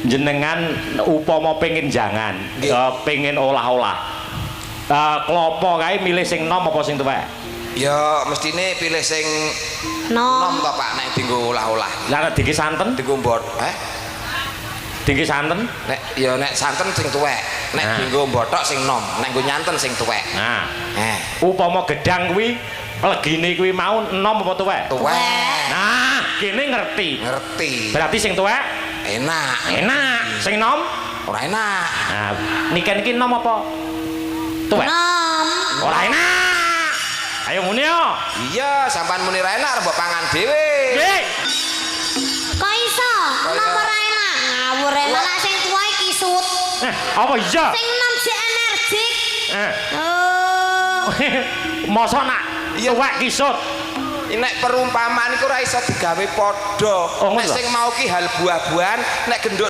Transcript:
Jenengan upama pengen jangan, pengen olah-olah. Klopo kae milih sing nom apa sing tuwek? Ya mestine pilih sing nom Nom. to, Pak, nek dienggo olah-olah. Lah, nek dingge santen, Dienggo mbot, eh? Dingge santen? Nek ya nek santen sing tuwek, nek dienggo mbothok sing nom, nek nggo nyanten sing tuwek. Nah, Eh, upama gedang kuwi legine kuwi mau enom apa tuwek? Tuwek. Nah, kene ngerti. Ngerti. Berarti sing tuwek Enak. Enak, sing nom? Ora enak. Nah, niken iki nom apa tuwek? Nom. Ora enak. Ayo muni yo. Iya, sampean muni ra enak arep mbok pangan dhewe. Nggih. Kok iso? Nom ora enak. Ngawur enak lah, sing tuwa iki kisut. Eh, apa iya? Sing nom sik energik. Eh. Oh. Mosok nak tuwek kisut? Nek perumpamaan iku ora iso digawe padha. Oh, Nek ngono. sing mau ki hal buah-buahan, nek genduk